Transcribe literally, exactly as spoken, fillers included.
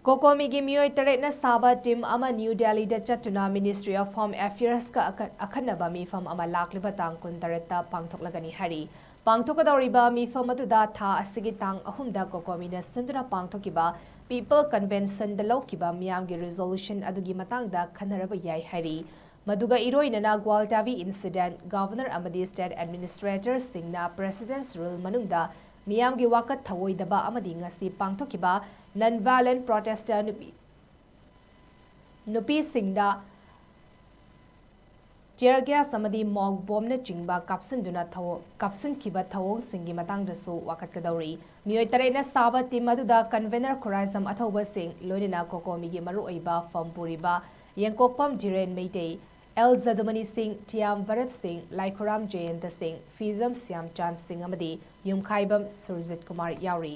ꯀꯣꯀꯣꯃꯤꯒꯤ ꯃꯤꯑꯣꯏ ꯇꯔꯦꯠꯅ ꯁꯥꯕ ꯇꯤꯝ ꯑꯃ ꯅ꯭ꯌꯨ ꯗꯦꯜꯂꯤꯗ ꯆꯠꯇꯨꯅ ꯃꯤꯅꯤꯁꯇ꯭ꯔꯤ ꯑꯣꯐ ꯍꯣꯝ ꯑꯦꯐꯤꯌꯔꯁꯀ ꯑꯈ-, ꯑꯈꯟꯅꯕ ꯃꯤꯐꯝ ꯑꯃ ꯂꯥꯛꯂꯤꯕ ꯇꯥꯡ ꯀꯨꯟꯇꯔꯦꯠꯇ ꯄꯥꯡꯊꯣꯛꯂꯒꯅꯤ ꯍꯥꯏꯔꯤ꯫ ꯄꯥꯡꯊꯣꯛꯀꯗꯧꯔꯤꯕ ꯃꯤꯐꯝ ꯑꯗꯨꯗ ꯊꯥ ꯑꯁꯤꯒꯤ ꯇꯥꯡ ꯑꯍꯨꯝꯗ ꯀꯣꯀꯣꯃꯤꯅ ꯁꯤꯟꯗꯨꯅ ꯄꯥꯡꯊꯣꯛꯈꯤꯕ ꯄꯤꯄꯜ ꯀꯟꯚꯦꯟꯁꯟꯗ ꯂꯧꯈꯤꯕ ꯃꯤꯌꯥꯝꯒꯤ ꯔꯤꯖꯣꯂꯨꯁꯟ ꯑꯗꯨꯒꯤ ꯃꯇꯥꯡꯗ ꯈꯟꯅꯔꯕ ꯌꯥꯏ ꯍꯥꯏꯔꯤ꯫ ꯃꯗꯨꯒ ꯏꯔꯣꯏꯅꯅ ꯒ꯭ꯋꯥꯜꯇꯥꯕꯤ ꯏꯟꯁꯤꯗꯦꯟꯠ, ꯒꯚꯔꯅꯔ ꯑꯃꯗꯤ ꯁ꯭ꯇꯦꯠ ꯑꯦꯗꯃꯤꯅꯤꯁꯇ꯭ꯔꯦꯇꯔꯁꯤꯡꯅ ꯄ꯭ꯔꯦꯁꯤꯗꯦꯟꯠꯁ ꯔꯨꯜ ꯃꯅꯨꯡꯗ ꯃꯤꯌꯥꯝꯒꯤ ꯋꯥꯀꯠ ꯊꯧꯑꯣꯏꯗꯕ ꯑꯃꯗꯤ ꯉꯁꯤ ꯄꯥꯡꯊꯣꯛꯈꯤꯕ ꯅꯟ ꯚꯥꯏꯂꯦꯟꯠ ꯄ꯭ꯔꯣꯇꯦꯁꯇ ꯅꯨꯄꯤ, ꯅꯨꯄꯤꯁꯤꯡꯗ ꯇꯤꯌꯔ ꯒ꯭ꯌꯥꯁ ꯑꯃꯗꯤ ꯃꯣꯛ ꯕꯣꯝꯅꯆꯤꯡꯕ ꯀꯥꯞꯁꯤꯟꯗꯨꯅ ꯊꯧꯑꯣ-, ꯀꯥꯞꯁꯤꯟꯈꯤꯕ ꯊꯧꯑꯣꯡꯁꯤꯡꯒꯤ ꯃꯇꯥꯡꯗꯁꯨ ꯋꯥꯀꯠꯀꯗꯧꯔꯤ꯫ ꯃꯤꯑꯣꯏ ꯇꯔꯦꯠꯅ ꯁꯥꯕ ꯇꯤꯝ ꯑꯗꯨꯗ ꯀꯟꯚꯦꯅꯔ ꯈꯨꯔꯥꯏꯖꯝ ꯑꯊꯧꯕꯁꯤꯡ, ꯂꯣꯏꯅꯅ ꯀꯣꯀꯣꯃꯤꯒꯤ ꯃꯔꯨꯑꯣꯏꯕ ꯐꯝ ꯄꯨꯔꯤꯕ ꯌꯦꯡꯀꯣꯛꯄꯝ ꯙꯤꯔꯦꯟ ꯃꯩꯇꯩ, ꯑꯦꯜ ꯖꯗꯨꯃꯅꯤ ꯁꯤꯡ, ꯊꯤꯌꯥꯝ ꯚꯔꯠ ꯁꯤꯡ, ꯂꯥꯏꯈꯨꯔꯥꯝ ꯖꯌꯟꯇ ꯁꯤꯡ, ꯐꯤꯖꯝ ꯁ꯭ꯌꯥꯝꯆꯥꯟ ꯁꯤꯡ ꯑꯃꯗꯤ ꯌꯨꯝꯈꯥꯏꯕꯝ ꯁꯨꯔꯖꯤꯠ ꯀꯨꯃꯥꯔ ꯌꯥꯎꯔꯤ꯫